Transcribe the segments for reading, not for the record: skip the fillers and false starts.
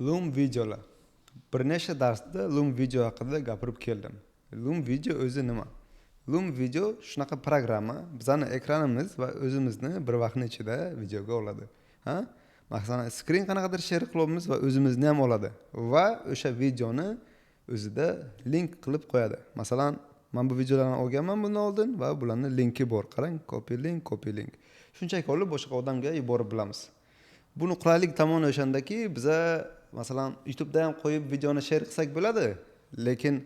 Loom videolar. Bir necha darsda Loom video haqida gapirib keldim. Loom video o'zi nima? Loom video shunaqa programma, bizani ekranimiz va o'zimizni bir vaqtni ichida videoga oladi. Ha? Masalan, screen qanaqadir share qilyapmiz va o'zimizni ham oladi va o'sha videoni o'zida link qilib qo'yadi. Masalan, men bu videolarni olganman bundan oldin va bularni linki bor. Qarang, copy link, copy link. Shunchaki olib boshqa odamga yuborib bilamiz. Buni qulaylik tomoni o'shandaki, biza masalan YouTube'da ham qo'yib videoni share qilsak bo'ladi, lekin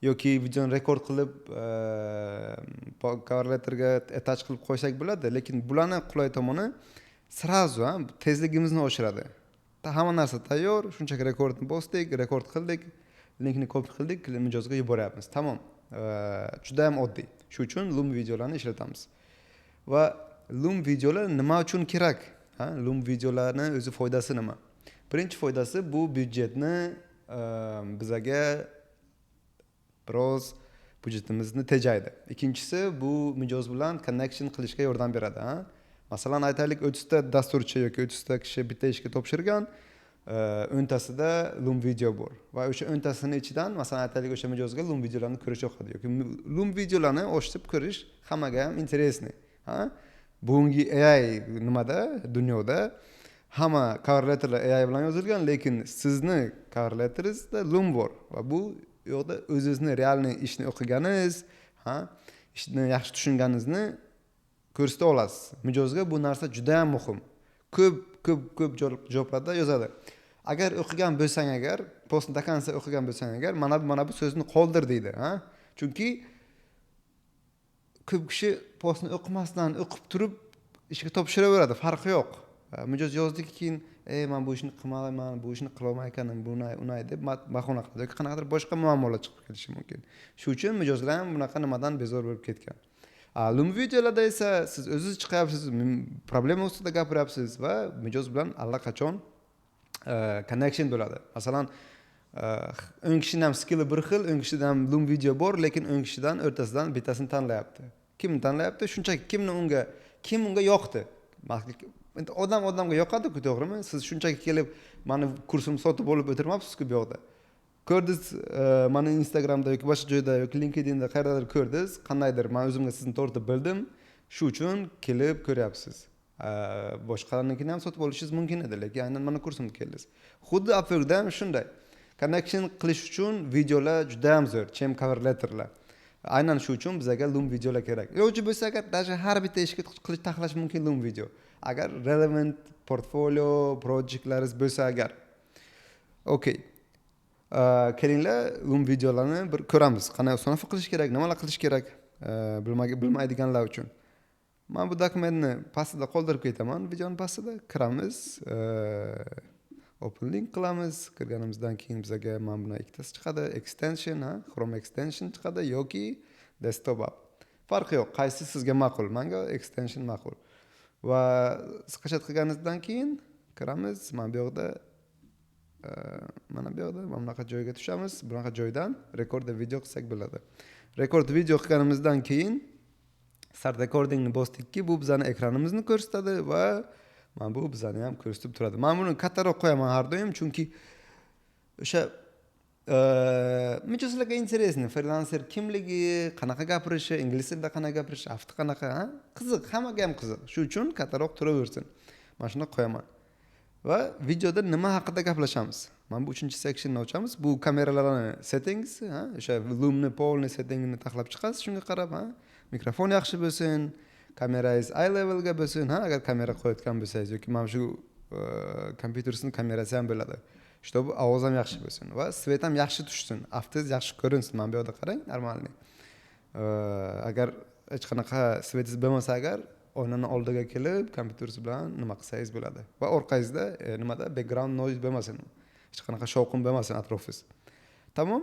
yoki videoni rekord qilib cover letterga attach qilib qo'ysak bo'ladi, lekin bularni qulay tomoni сразу tezligimizni oshiradi. Hamma narsa tayyor, shunchaki rekordni bosdik, rekord qildik, linkni copy qildik, mijozga yuboryapmiz. Tamom. Juda ham oddiy. Shu uchun Loom videolarni ishlatamiz. Va Loom videolar nima uchun kerak? Ha, Loom videolarni o'zi foydasi nima? Birinchi foydasi, bu byudjetni bizaga biroz byudjetimizni tejaydi. Ikkinchisi, bu mijoz bilan connection qilishga yordam beradi. Ha? Masalan, aytaylik, 30 ta dasturchi yoki 30 ta kishi bitta ishga topshirgan, 10 tasida Loom video bor va o'sha 10 tasini ichidan, masalan, aytaylik, o'sha mijozga Loom videolarni ko'rish yoqadi yoki Loom videolarni ochib ko'rish hammaga ham интересный. Ha? Bugungi AI nimada, dunyoda hamma cover letterlar AI bilan yozilgan, lekin sizni cover letteringizda Loom bor va bu yoqda o'zingizni реальный ishni o'qiganingiz, ha, ishni yaxshi tushunganingizni ko'rsata olasiz. Mijozga bu narsa juda ham muhim. Ko'p, ko'p, ko'p javoblarda yozadi. Agar o'qigan bo'lsang, agar postni до конца o'qigan bo'lsang agar, mana bu so'zni qoldir deydi, ha? Chunki ko'p kishi postni o'qimasdan, o'qib turib ishga topshiraveradi, farqi yo'q. Mijoz yozdiki, keyin "Ey, man bu ishni qilmayman, bu ishni qilolmay ekanman, bunay unay" deb bahona qiladi yoki qanaqadir boshqa muammolar chiqib ketishi mumkin. Shu uchun mijozlar ham bunaqa nimadan bezor bo'lib ketgan. Loom videolarda esa siz o'zingiz chiqyapsiz, problema ustida gapiryapsiz va mijoz bilan allaqachon connection bo'ladi. Masalan, 10 kishini ham skilli bir xil, 10 kishida ham Loom video bor, lekin 10 kishidan o'rtasidan bittasini tanlayapti. Kimni tanlayapti? Shunchaki kimni unga, kim unga yoqdi. Endi odam odamga yoqadiku, to'g'rimi? Siz shunchaki kelib mani kursimni sotib olib o'tirmabsizku. Bu yoqda ko'rdingiz, mani Instagramda yoki boshqa joyda yoki LinkedInda qayerdadir ko'rdingiz, qandaydir man o'zimga sizni tortib bildim, shu uchun kelib ko'ryapsiz. Boshqalarnikini ham sotib olishingiz mumkin edi, lekin aynan mani kursimga keldingiz. Xuddi Upworkda ham shunday connection qilish uchun videolar juda ham zo'r, чем cover letterlar. Aynan shu uchun bizaga Loom videolar kerak. Iloji bo'lsa agar, даже har bitta ishga qilish taxlash mumkin Loom video, agar relevant portfolio projectlaringiz bo'lsa agar. Okey, kelinglar, Loom videolarni bir ko'ramiz, qanday установка qilish kerak, nimalar qilish kerak, bilmaydiganlar uchun. Man bu dokumentni pastida qoldirib ketaman, videoni pastida. Kiramiz, open link qilamiz. Kirganimizdan keyin bizaga mana buni ikkitasi chiqadi: extension, ha, Chrome extension chiqadi yoki desktop app, farqi yo'q, qaysi sizga ma'qul. Manga extension ma'qul. Va скачать qilganingizdan keyin kiramiz mana bu yoqda, mana bu yoqda mana bunaqa joyga tushamiz. Bunaqa joydan record video qilsak bo'ladi. Record video qilganimizdan keyin start recordingni bosdikki, bu bizani ekranimizni ko'rsatadi va mana bu bizani ham ko'rsatib turadi. Man buni kattaroq qo'yaman har doim, chunki o'sha mijozlarga интересный frilanser kimligi, qanaqa gapirishi, ingliz tilida qanaqa gapirishi, afti qanaqa, ha? Qiziq, hammaga ham qiziq. Shu uchun kattaroq turaversin, mana shuni qo'yaman. Va videoda nima haqida gaplashamiz? Mana bu uchinchi sectionni ochamiz. Bu kameralarni settings, ha, o'sha Loomni полный settingini taxlab chiqasiz. Shunga qarab, ha, mikrofon yaxshi bo'lsin, kamerangiz eye levelga bo'lsin, ha, agar kamera qo'yayotgan bo'lsangiz yoki mana shu kompyutersini kamerasi ham bo'ladi, чтобы ovoz ham yaxshi bo'lsin va свет ham yaxshi tushsin, aftingiz yaxshi ko'rinsin. Mana bu yoqda qarang, нормальный. Agar hech qanaqa свет ingiz bo'lmasa agar, oynani oldiga kelib kompyuteringiz bilan nima qilsangiz bo'ladi. Va orqangizda nimada background noise bo'lmasin, hech qanaqa shovqin bo'lmasin atrofingiz. Tamom.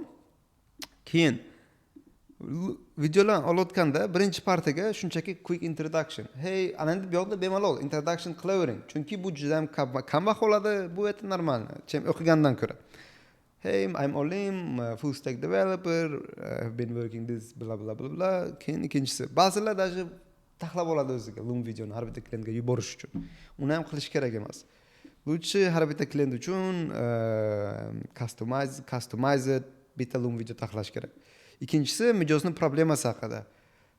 Keyin videolarni olayotganda birinchi partiga shunchaki quick introduction, hey. Ana endi bu yoqda bemalol introduction qilavering, chunki bu juda ham kam vaqt oladi. Bu это нормально, чем o'qigandan ko'ra. "Hey, I'm Olim, full stack developer, have been working this, bla bla bla bla." Keyin ikkinchisi, ba'zilar даже taxlab oladi o'ziga Loom videoni har bitta klientga yuborish uchun. Uni ham qilish kerak emas. Лучше har bitta klient uchun customized bitta Loom video taxlash kerak. Ikkinchisi, mijozni problemasi haqida.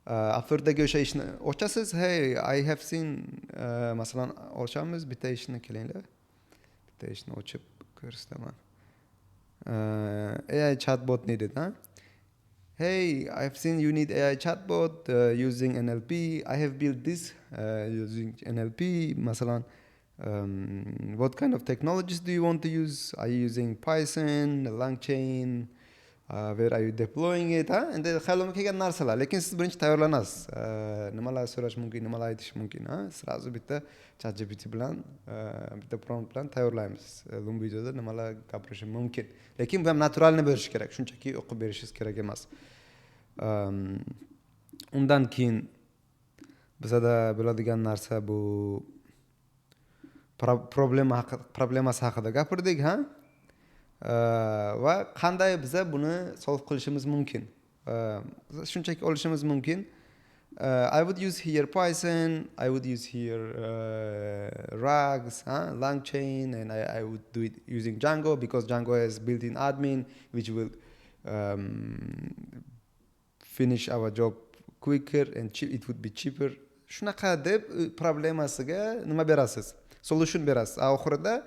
Upworkdagi o'sha ishni ochasiz. "Hey, I have seen", masalan, ochamiz bitta ishni, kelinglar, bitta ishni ochib ko'rsataman. AI chatbot needed, huh? "Hey, I've seen you need AI chatbot using NLP. I have built this using NLP." Masalan, "What kind of technologies do you want to use? Are you using Python, LangChain? Where are you deploying it?" Ha, endi xayolimga kelgan narsalar, lekin siz birinchi tayyorlanasiz, nimalar so'rash mumkin, nimalar aytish mumkin. Ha, сразу bitta Chat GPT bilan, bitta prompt bilan tayyorlaymiz, Loom videoda nimalar gapirishim mumkin. Lekin bu ham натуральный bo'lishi kerak, shunchaki o'qib berishingiz kerak emas. Undan keyin bizada bo'ladigan narsa bu problema problemasi haqida gapirdik, ha, va qanday biza buni solve qilishimiz mumkin. Shunchaki olishimiz mumkin: I would use here Python, I would use here RAGs, huh? LangChain, and I would do it using Django because Django has built-in admin, which will finish our job quicker and cheap, it would be cheaper. Shunaqa deb problemasiga nima berasiz, solution berasiz. Oxirida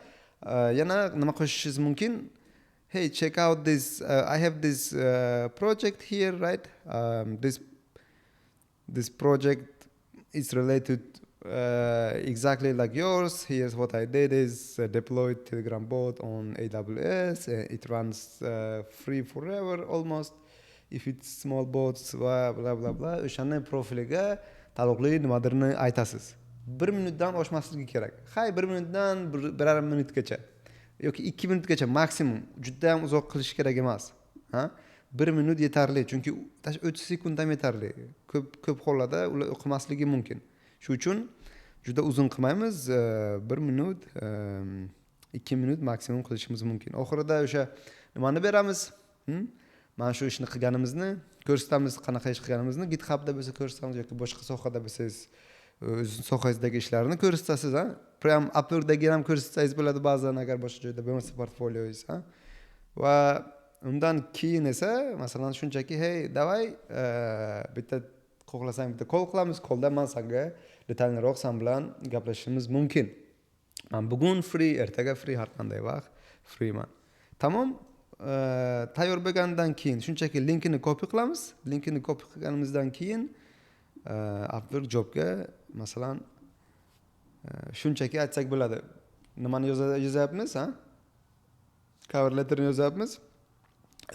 yana nima qo'shishingiz mumkin? "Hey, check out this, I have this project here, right? This project is related exactly like yours. Here's what I did is deployed Telegram bot on AWS. It runs free forever almost if it's small bots", va bla bla bla. O'shani profiliga taalluqli nimadirni aytasiz. Bir minutdan oshmasligi kerak, hay, bir minutdan 1,5 minutgacha yoki 2 minutgacha maksimum. Judayam uzoq qilish kerak emas, ha, bir minut yetarli, chunki 30 sekund ham yetarli. Ko'p ko'p hollarda ular o'qimasligi mumkin, shu uchun juda uzun qilmaymiz, bir minut, 2 minut maksimum qilishimiz mumkin. Oxirida o'sha nimani beramiz, Mana shu ishni qilganimizni ko'rsatamiz, qanaqa ish qilganimizni GitHubda bo'lsa ko'rsatamiz yoki boshqa sohada bo'lsangiz, o'z sohangizdagi ishlarni ko'rsatasiz. Ha, прям Upworkdagi ham ko'rsatsangiz bo'ladi ba'zan, agar boshqa joyda bo'lmasa portfolioyingiz. Ha, va undan keyin esa, masalan, shunchaki: "Hey, давай, bitta xohlasang, bitta call qilamiz, callda man sanga детальный roq san bilan gaplashishimiz mumkin. Man bugun free, ertaga free, har qanday vaqt freeman." Tamom, tayyor bo'lgandan keyin shunchaki linkini copy qilamiz. Linkini copy qilganimizdan keyin Upwork jobga, masalan, shunchaki aytsak bo'ladi. Nimani yozyapmiz? Ha, cover letterni yozyapmiz,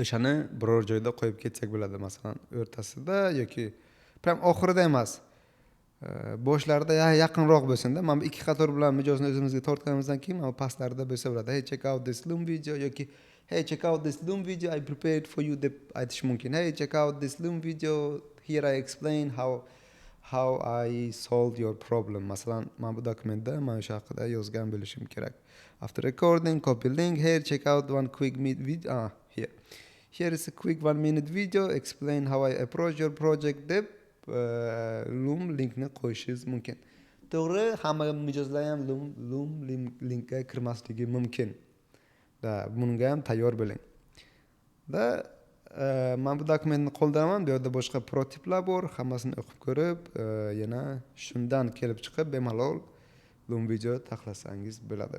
o'shani biror joyda qo'yib ketsak bo'ladi, masalan, o'rtasida yoki прям oxirida emas, boshlarida, yaqinroq bo'lsinda. Mana bu ikki qator bilan mijozni o'zimizga tortganimizdan keyin mana bu pastlarida bo'lsa bo'ladi. "Hey, check out this Loom video" yoki "Hey, check out this Loom video I prepared for you" deb aytish mumkin. "Hey, check out this Loom video. Here I explain how I solved your problem." Masalan, mana bu dokumentda mana shu haqida yozgan bo'lishim kerak. After recording, copy link here. "Check out one quick video. Ah, here is a quick 1 minute video explain how I approach your project" deb Loom linkni qo'yishingiz mumkin. To'g'ri, hamma mijozlar ham Loom linkka kirmasligi mumkin da, bunga ham tayyor bo'ling da. Man bu dokumentni qo'ldiraman, bu yerda boshqa prototiplar bor, hammasini o'qib ko'rib, yana shundan kelib chiqib bemalol Loom video taxlasangiz bo'ladi.